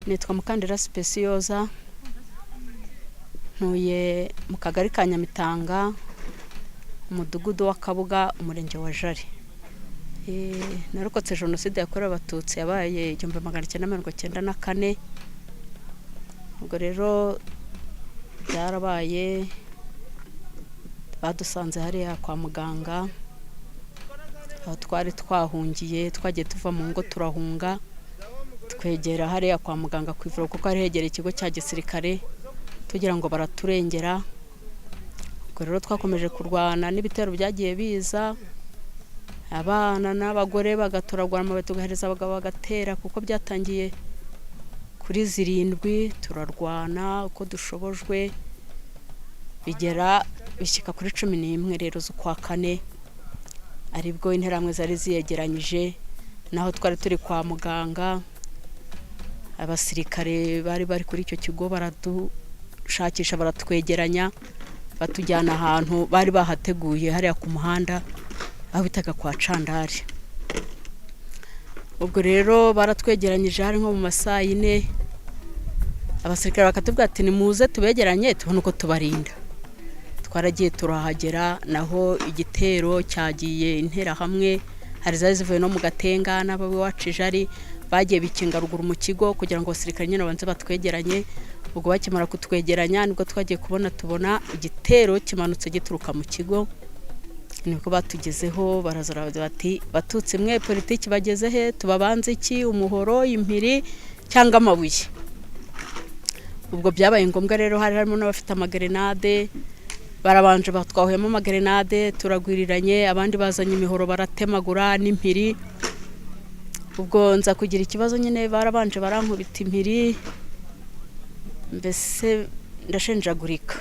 Nitwa Mukandira Sipesiyoza, ntuye mu kagari ka Nyamitanga, umudugudu wa Kabuga, umurenge wa Jari. Narokotse Jenoside yakorewe Abatutsi yabaye 1994. Ubwo rero byarabaye, badusanze hariya kwa muganga aho twari twahungiye. Twagiye tuva mu ngo turahunga, twegera hariya kwa muganga ku ivuriro kuko hari hegereye ikigo cya gisirikare, tugira ngo baraturengera. Ubwo rero twakomeje kurwana n'ibitero byagiye biza, abana n'abagore bagatoragura amabuye, tugahereza abagabo bagatera, kuko byatangiye kuri 7. Turarwana uko dushobojwe, bigera bishyika kuri 11 rero z'ukwa kane, aribwo Interahamwe zari ziyegeranyije naho twari turi kwa muganga. Abasirikare bari bari kuri icyo kigo baradushakisha, baratwegeranya, batujyana ahantu bari bahateguye hariya ku muhanda aho bitaga kwa Candari. Ubwo rero baratwegeranyije, hari nko mu ma saa yine, abasirikare bakatubwira ati: "Nimuze tubegeranye tubone uko tubarinda." Twaragiye turahagera, naho igitero cyagiye. Interahamwe hari zari zivuye no mu Gatenga n'ab'iwacu Jari, bagiye bikinga ruguru mu kigo kugira ngo abasirikare nyine babanze batwegeranye. Ubwo bakimara kutwegeranya, nibwo twagiye kubona tubona igitero kimanutse gituruka mu kigo. Nibwo batugezeho, baraza bati: "Batutsi mwe, politiki bageze he? Tubabanze iki? Umuhoro, impiri cyangwa amabuye?" Ubwo byabaye ngombwa rero, hari harimo n'abafite amagerenade, barabanje batwahuyemo amagerenade, turagwiriranye. Abandi bazanye imihoro baratemagura n'impiri. Ubwo nza kugira ikibazo nyine, barabanje barankubita impiri, mbese ndashenjagurika.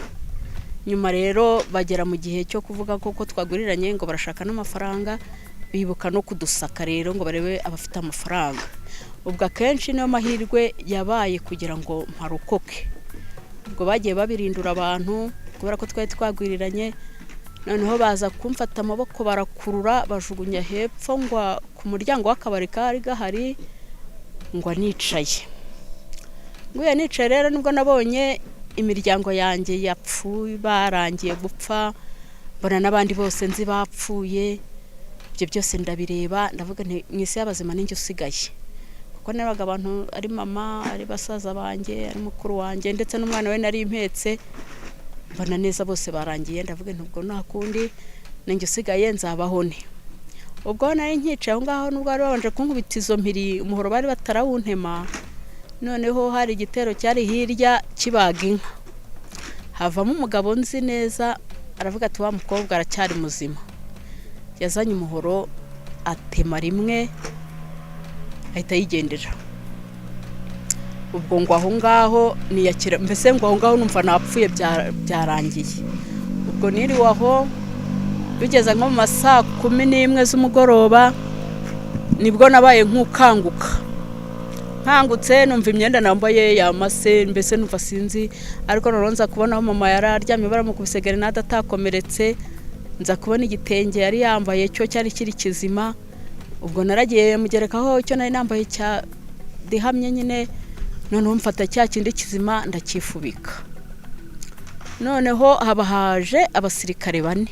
Nyuma rero bagera mu gihe cyo kuvuga ko twaguriranye, ngo barashaka n'amafaranga, bibuka no kudusaka rero ngo barebe abafite amafaranga. Ubwo akenshi niyo mahirwe yabaye kugira ngo mparokoke. Ubwo bagiye babirindura abantu kubera ko twari twagwiriranye, noneho baza kumfata amaboko, barakurura, bajugunya hepfo, ngwa ku muryango w'akabari kari gahari, ngwa nicaye. Nguye nicaye rero, nibwo nabonye imiryango yanjye yapfuye, barangiye gupfa, mbona n'abandi bose nzi bapfuye. Ibyo byose ndabireba, ndavuga nti: "Mu isi y'abazima ninjye usigaye," kuko nabaga abantu ari mama, ari basaza banjye, ari mukuru wanjye, ndetse n'umwana we nari impetse. Mbona neza bose barangiye, ndavuga nti: "Ubwo nta kundi, ninjye usigaye, nzabaho nte?" Ubwo nari nkicaye aho ngaho, nubwo bari babanje kunkubita izo mpiri, umuhoro bari batarawuntema, noneho hari igitero cyari hirya kibaga inka, havamo umugabo nzi neza, aravuga ati: "Wa mukobwa aracyari muzima." Yazanye umuhoro atema rimwe, ahita yigendera. Ubwo ngo aho ngaho niyakira, mbese ngo aho ngaho numva napfuye, byarangiye. Ubwo niriwe aho, bigeze nko mu ma saa 11 z'umugoroba, nibwo nabaye nk'ukanguka. Nkangutse numva imyenda nambaye yamase, mbese numva sinzi. Ariko noneho nza kubona aho mama yari aryamye baramukubise gerenade atakomeretse, nza kubona igitenge yari yambaye cyo cyari kiri kizima. Ubwo naragiye mugerekaho icyo nari nambaye cya dihamye nyine, noneho mfata cya kindi kizima ndacyifubika. Noneho haba haje abasirikare bane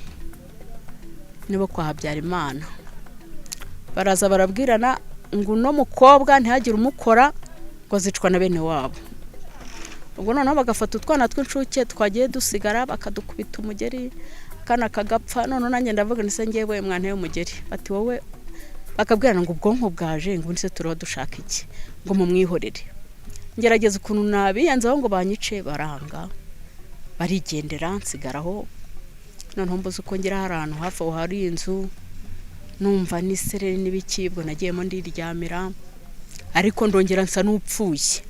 nibo kwa Habyarimana, baraza barabwirana ngo: "Uno mukobwa ntihagire umukora, ngo azicwa na bene wabo." Ubwo noneho bagafata utwana tw'incuke twagiye dusigara, bakadukubita umugeri, akana kagapfa. Noneho nanjye ndavuga nti: "Se ngewe mwanteye umugeri?" Bati: "Wowe." Bakabwirana ngo: "Ubwonko bwaje," ngo: "Se turaba dushaka iki?" Ngo: "Mumwihorere." Ngerageza ukuntu nabiyanzeho ngo banyice, baranga, barigendera, nsigaraho. Noneho mbuze uko ngera, hari ahantu hafi aho hari inzu, numva n'isereri n'ibiki. Ubwo nagiyemo ndiryamira, ariko ndongera nsa n'upfuye.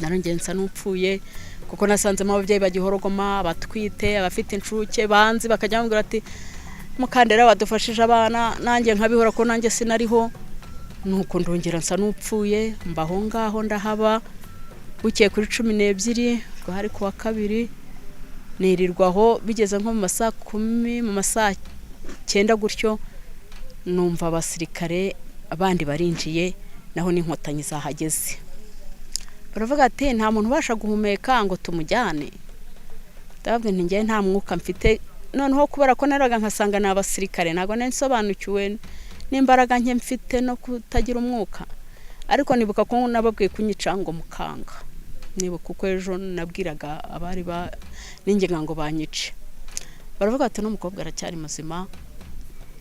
Narongeye nsa n'upfuye kuko nasanzemo ababyeyi bagihorogoma, abatwite, abafite incuke banzi, bakajya bambwira ati: "Mukandera badufashije abana," nanjye nkabihora ko nanjye sinariho. Nuko ndongera nsa n'upfuye, mba aho ngaho ndahaba. Bukeye kuri 12, ubwo hari kuwa kabiri, nirirwa aho, bigeze nko mu ma saa 10, mu ma saa 9 gutyo, numva abasirikare abandi barinjiye, naho n'Inkotanyi zahageze. Baravuga ati nta muntu ubasha guhumeka ngo tumujyane. Ndababwira nti njyewe nta mwuka mfite. Noneho kubera ko naraga nkasanga ni abasirikare, ntabwo nari nsobanukiwe n'imbaraga nke mfite no kutagira umwuka. Ariko nibuka ko nababwiye kunyica ngo mukanga, nibuka uko ejo nabwiraga abari ninginga ngo banyice. Baravuga bati n'umukobwa aracyari muzima.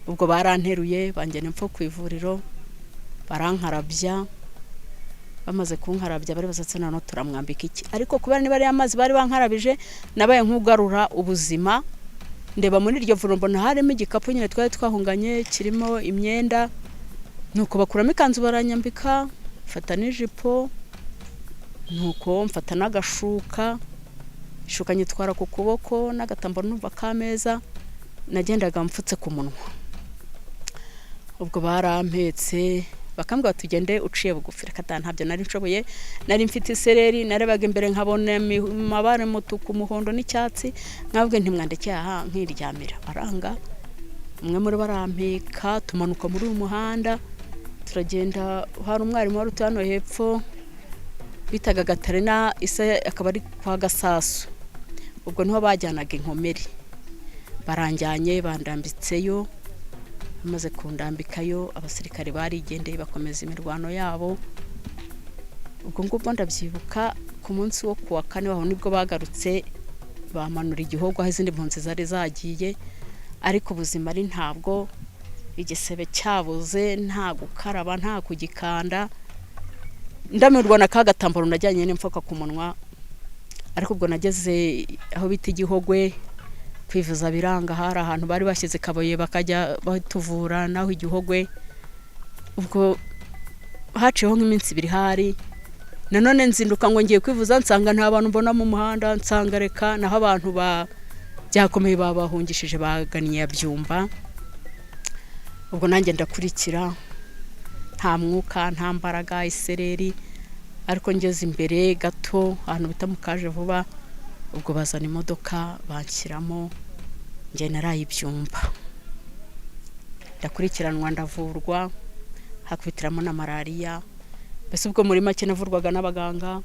Ubwo baranteruye banjyana impfo ku ivuriro, barankarabya. Bamaze kunkarabya bari basatse, noneho turamwambika iki? Ariko kubera niba ari amazi bari bankarabije, nabaye nk'ugarura ubuzima. Ndeba muri iryo vuriro mbona harimo igikapu nyine twari twahunganye kirimo imyenda. Nuko bakuramo ikanzu baranyambika, mfata n'ijipo, nuko mfata n'agashuka, ishuka nyitwara ku kuboko n'agatambaro numva k'ameza, nagendaga mfutse ku munwa. Ubwo barampetse bakambwira bati tugende uciye bugufi. Reka da, ntabyo nari nshoboye, nari mfite isereri, narebaga imbere nkabona amabara umutuku, umuhondo n'icyatsi. Nkababwira nti mwandekeye aha nkiryamira, baranga. Umwe muri bo arampeka, tumanuka muri uyu muhanda turagenda. Hari umwarimu wari utuye hano hepfo bitaga Gatarina, ise akaba ari kwa Gasasu. Ubwo niho bajyanaga inkomeri, baranjyanye bandambitseyo. Bamaze kundambikayo, abasirikare barigendeye bakomeza imirwano yabo. Ubwo ngubwo ndabyibuka, ku munsi wo ku wa kane waho nibwo bagarutse bamanura igihugu aho izindi mpunzi zari zagiye. Ariko ubuzima ari ntabwo, igisebe cyabuze, nta gukaraba, nta kugikanda, ndamirwa na ka gatambaro najyanye n'imfuka ku munwa. Ariko ubwo nageze aho bita Igihogwe kwivuza biranga, hari ahantu bari bashyize kabuye bakajya batuvura naho Igihogwe. Ubwo haciyeho nk'iminsi 2, hari nanone nzinduka ngo ngiye kwivuza, nsanga nta bantu mbona mu muhanda, nsanga reka naho abantu ba byakomeye babahungishije bagannye ya Byumba. Ubwo nanjye ndakurikira, nta mwuka, nta mbaraga, isereri. Ariko ngeze imbere gato ahantu bita mu Kaje vuba, ubwo bazana imodoka banshyiramo, njye naraye Ibyumba, ndakurikiranwa, ndavurwa, hakubitiramo na malariya. Mbese ubwo muri make navurwaga n'abaganga.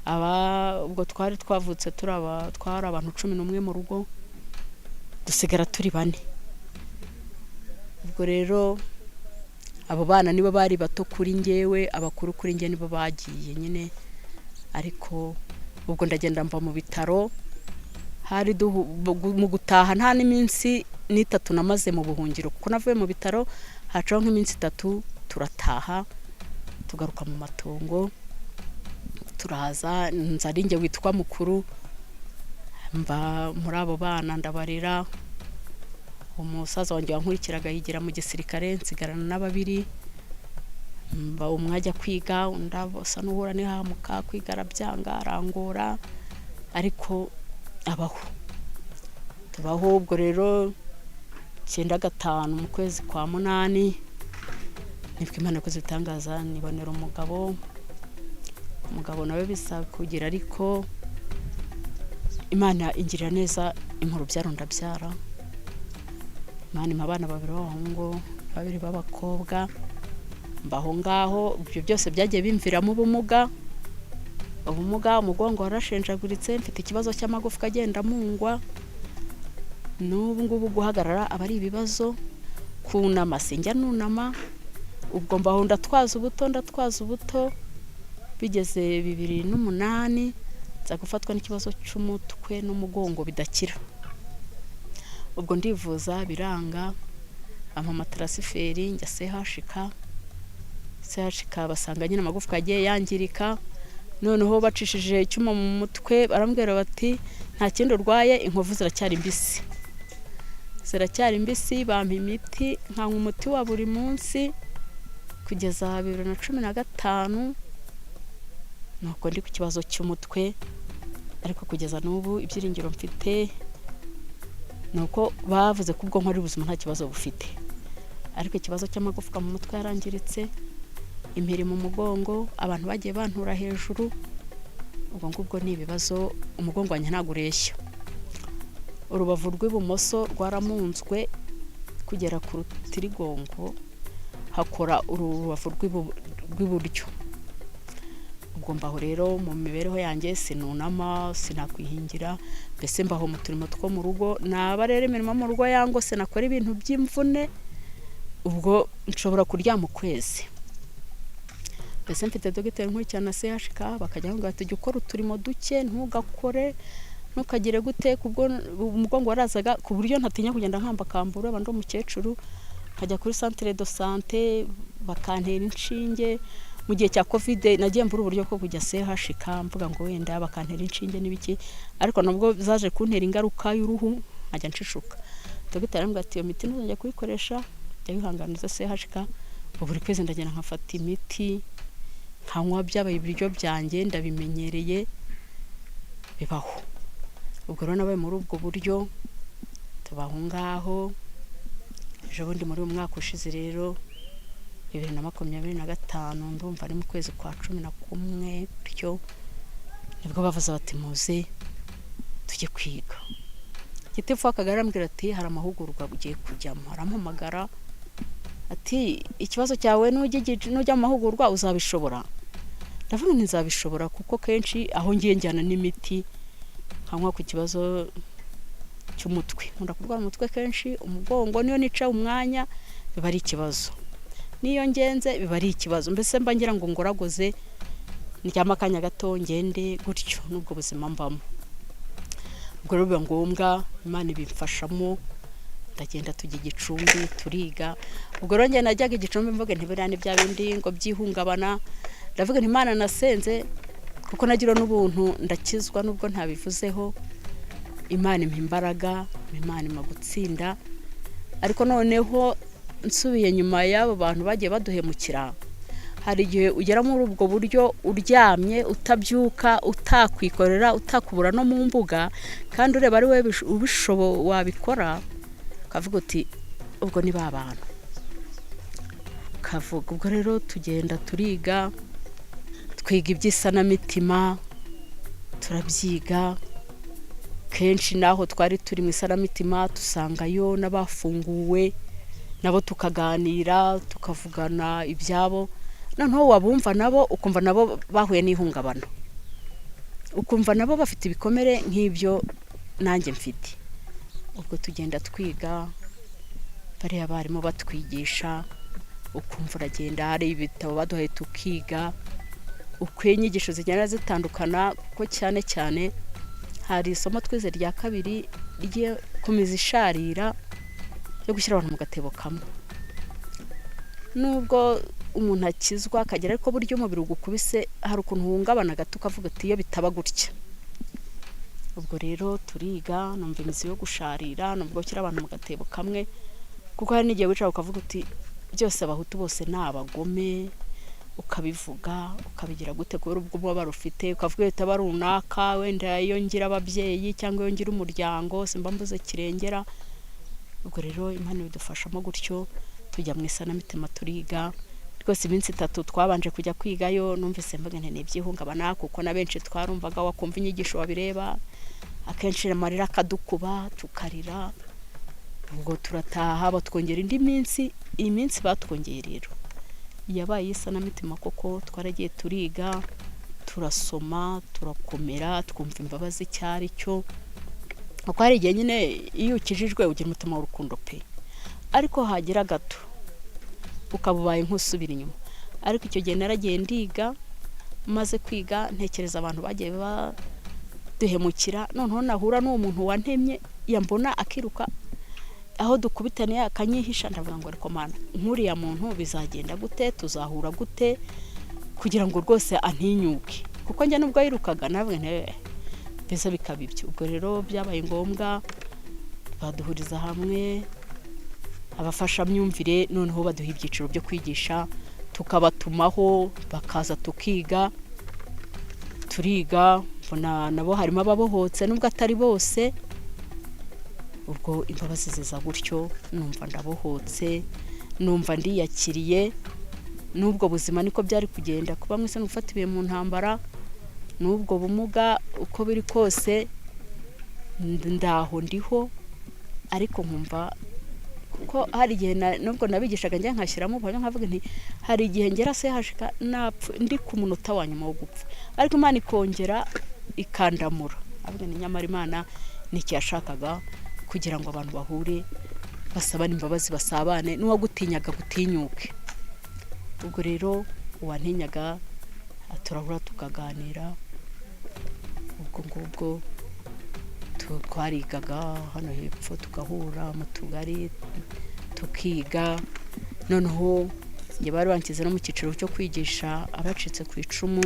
Aba ubwo twari twavutse turi aba, twari abantu 11 mu rugo, dusigara turi bane. Ubwo rero abo bana nibo bari bato kuri njyewe, abakuru kuri njye nibo bagiye nyine. Ariko ubwo ndagenda mva mu bitaro, hari mu gutaha nta n'iminsi n'itatu namaze mu buhungiro, kuko navuye mu bitaro hacaho nk'iminsi 3 turataha, tugaruka mu matongo. Turaza, nza ari njye witwa mukuru, mva muri abo bana ndabarira. Umusaza wanjye wankurikiraga yigira mu gisirikare, nsigarana na babiri. Mba umwe ajya kwiga, undi asa n'uhura n'ihahamuka, kwiga arabyanga, arangora, ariko abaho, tubaho. Ubwo rero 95 mu kwezi kwa munani nibwo Imana yakoze ibitangaza, nibonera umugabo. Umugabo nawe bisa kugira, ariko Imana ingirira neza impa urubyaro, ndabyara. Imana impa abana babiri b'abahungu, babiri b'abakobwa. Mba aho ngaho. Ibyo byose byagiye bimviramo ubumuga, ubumuga, umugongo warashenjaguritse, mfite ikibazo cy'amagufwa agenda amungwa. N'ubu ngubu guhagarara aba ari ibibazo, kunama sinjya nunama. Ubwo mbaho ndatwaza ubuto, ndatwaza ubuto, bigeze 2008 nza gufatwa n'ikibazo cy'umutwe n'umugongo bidakira. Ubwo ndivuza biranga, bampa ama transfert njya CHUK. CHUK basanga nyine amagufwa yagiye yangirika. Noneho bacishije icyuma mu mutwe barambwira bati nta kindi urwaye, inkovu ziracyari mbisi, ziracyari mbisi. Bampa imiti, nkanywa umuti wa buri munsi kugeza 2015. Nuko ndi ku kibazo cy'umutwe, ariko kugeza n'ubu ibyiringiro mfite ni uko bavuze ko ubwonko ari buzima, nta kibazo bufite, ariko ikibazo cy'amagufwa mu mutwe yarangiritse, impiri mu mugongo, abantu bagiye bantura hejuru. Ubwo ngubwo ni ibibazo. Umugongo wanjye ntabwo ureshya, urubavu rw'ibumoso rwaramunzwe kugera ku rutirigongo, hakora urubavu rw'iburyo. Ubwo Ubwo mbaho rero mu mibereho yanjye, sinunama, sinakwihingira, mbese mbaho mu turimo two mu rugo. Naba rero imirimo mu rugo yangose, nakora ibintu by'imvune, ubwo nshobora kuryama ukwezi. Mbese mfite dogiteri nkurikirana CHK, bakajya bambwira bati: "Jya ukora uturimo duke, ntugakore, ntukagire gute." Kubwo umugongo warazaga ku buryo ntatinya kugenda nkambakambura. Aba ndi umukecuru, nkajya kuri centre de santé bakantera inshinge. Mu gihe cya Covid nagiye mbura uburyo bwo kujya CHK, mvuga ngo wenda bakantera inshinge n'ibiki, ariko nabwo zaje kuntera ingaruka y'uruhu, nkajya nshishuka. Dogiteri arambwira ati: "Iyo miti ntuzajya kuyikoresha, jya wihanganiza CHK." Ubu buri kwezi ndagenda nkafata imiti nkanywa, byabaye ibiryo byanjye, ndabimenyereye, bibaho. Ubwo rero nabaye muri ubwo buryo, tubaho ngaho. Ejo bundi muri uyu mwaka ushize rero, 2025, ndumva ari mu kwezi kwa 11 gutyo, nibwo bavuze bati: "Muze tujye kwiga." Gitifu w'akagari arambwira ati: "Hari amahugurwa ugiye kujyamo." Arampamagara ati: "Ikibazo cyawe, nujya mu mahugurwa uzabishobora?" Ndavuga nti: "Nzabishobora," kuko kenshi aho ngiye njyana n'imiti nkanywa ku kibazo cy'umutwe. Nkunda kurwara umutwe kenshi, umugongo, niyo nicaye umwanya biba ari ikibazo, n'iyo ngenze biba ari ikibazo. Mbese mba ngira ngo ngoragoze, ndyame akanya gato, ngende gutyo, n'ubwo buzima mbamo. Ubwo rero biba ngombwa, Imana ibimfashamo, ndagenda tujya i Gicumbi turiga. Ubwo rero njye najyaga i Gicumbi mvuga nti: "Buriya ni bya bindi ngo by'ihungabana." Ndavuga nti: "Imana nasenze, kuko nagira n'ubuntu ndakizwa, nubwo ntabivuzeho, Imana impa imbaraga, Imana impa gutsinda." Ariko noneho nsubiye nyuma y'abo bantu bagiye baduhemukira, hari igihe ugera muri ubwo buryo uryamye, utabyuka, utakwikorera, utakubura no mu mbuga, kandi ureba ari wowe ubishobo wabikora, ukavuga uti: "Ubwo ni ba bantu." Ukavuga. Ubwo rero tugenda turiga, twiga iby'isanamitima, turabyiga. Kenshi naho twari turi mu isanamitima dusangayo n'abafunguwe, nabo tukaganira, tukavugana ibyabo. Noneho wabumva nabo, ukumva nabo bahuye n'ihungabana, ukumva nabo bafite ibikomere nk'ibyo nanjye mfite. Ubwo tugenda twiga, bariya barimu batwigisha, ukumva uragenda, hari ibitabo baduhaye tukiga, uko inyigisho zigenda zitandukana, kuko cyane cyane hari isomo twize rya kabiri ryo kumiza isharira yo gushyira abantu mu gatebo kamwe. Nubwo umuntu akizwa akagera, ariko burya umubiri ugukubise hari ukuntu uhungabana gato, ukavuga uti: "Iyo bitaba gutya." Ubwo rero turiga, numva imizi yo gusharira, numva gushyira abantu mu gatebo kamwe, kuko hari n'igihe wicara ukavuga uti: "Byose Abahutu bose ni abagome," ukabivuga, ukabigira gute, kubera ubwo umubabaro ufite, ukavuga bitaba runaka, wenda iyo ngira ababyeyi cyangwa iyo ngira umuryango simba mbuze kirengera. Ubwo rero Imana ibidufashamo gutyo, tujya mu isanamitima turiga. Rwose iminsi 3 twabanje kujya kwigayo, numvise mvuga nti: "Ni iby'ihungabana," kuko na benshi twarumvaga, wakumva inyigisho, wabireba akenshi amarira akadukuba, tukarira. Ubwo turataha, batwongera indi minsi. Iyi minsi batwongeye rero yabaye isanamitima, koko twaragiye turiga, turasoma, turakomera, twumva imbabazi icyo ari cyo, kuko hari igihe nyine iyo ukijijwe ugira umutima w'urukundo pe, ariko hagira gato ukaba ubaye nk'usubira inyuma. Ariko icyo gihe naragiye ndiga, maze kwiga ntekereza abantu bagiye baduhemukira, noneho nahura n'uwo muntu wantemye, yambona akiruka, aho dukubitaniye akanyihisha. Ndavuga ngo: "Ariko Mana, nk'uriya muntu bizagenda gute? Tuzahura gute kugira ngo rwose antinyuke?" Kuko njye nubwo yirukaga nawe mbese bikaba ibyo. Ubwo rero byabaye ngombwa baduhuriza hamwe abafashamyumvire, noneho baduha ibyiciro byo kwigisha, tukabatumaho bakaza tukiga. Turiga, mbona nabo harimo ababohotse nubwo atari bose. Ubwo imbabazi ziza gutyo, numva ndabohotse, numva ndiyakiriye. N'ubwo buzima niko byari kugenda, kuba mwese no gufata ibihe mu ntambara n'ubwo bumuga, uko biri kose ndaho ndiho, ariko nkumva Kuko hari igihe nubwo nabigishaga njya nkashyiramo ubuhamya, nkavuga nti hari igihe ngera CHK napfa, ndi ku munota wa nyuma wo gupfa, ariko Imana ikongera ikandamura. Avuga ni nyamara Imana ni iki yashakaga, kugira ngo abantu bahure, basabane imbabazi, basabane, n'uwagutinyaga gutinyuke. Ubwo rero uwantinyaga turahura tukaganira. Ubwo ngubwo twarigaga hano hepfo, tugahura mu tugari tukiga. Noneho njye bari banshyize no mu cyiciro cyo kwigisha abacitse ku icumu,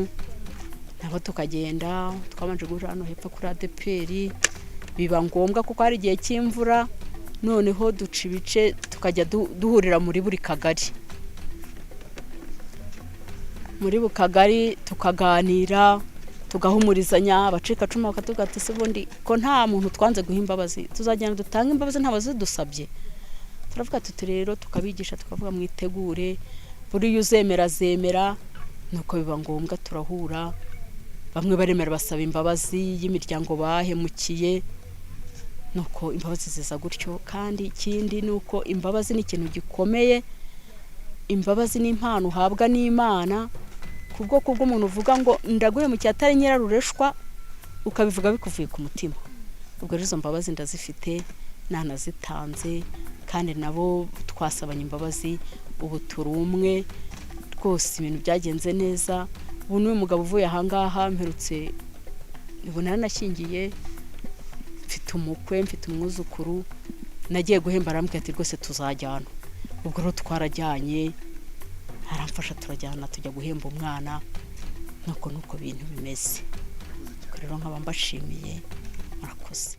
nabo tukagenda. Twabanje guhura hano hepfo kuri ADEPR, biba ngombwa kuko hari igihe cy'imvura, noneho duca ibice, tukajya duhurira muri buri kagari, muri buri kagari tukaganira, tugahumurizanya. Abacikacumu bakatubwira ati: "Se ubundi ko nta muntu twanze guha imbabazi, tuzagenda dutange imbabazi nta bazidusabye?" Turavuga tuti rero, tukabigisha, tukavuga: "Mwitegure, buriya uzemera azemera." Nuko biba ngombwa turahura, bamwe baremera, basaba imbabazi y'imiryango bahemukiye, nuko imbabazi ziza gutyo. Kandi ikindi ni uko imbabazi ni ikintu gikomeye. Imbabazi ni impano uhabwa n'Imana ku bwoko bw'umuntu uvuga ngo ndaguhemukiye, atari nyirarureshwa, ukabivuga bikuvuye ku mutima. Ubwo rero izo mbabazi ndazifite, nanazitanze, kandi nabo twasabanye imbabazi, ubu turi umwe rwose, ibintu byagenze neza. Ubu n'uyu mugabo uvuye ahangaha mperutse, ubu naranashyingiye, mfite umukwe, mfite umwuzukuru. Nagiye guhemba, arambwira ati: "Rwose tuzajyana." Ubwo rero twarajyanye, aramfasha turajyana, tujya guhemba umwana. Nuko bintu bimeze. Ubwo rero nkaba mbashimiye, murakoze.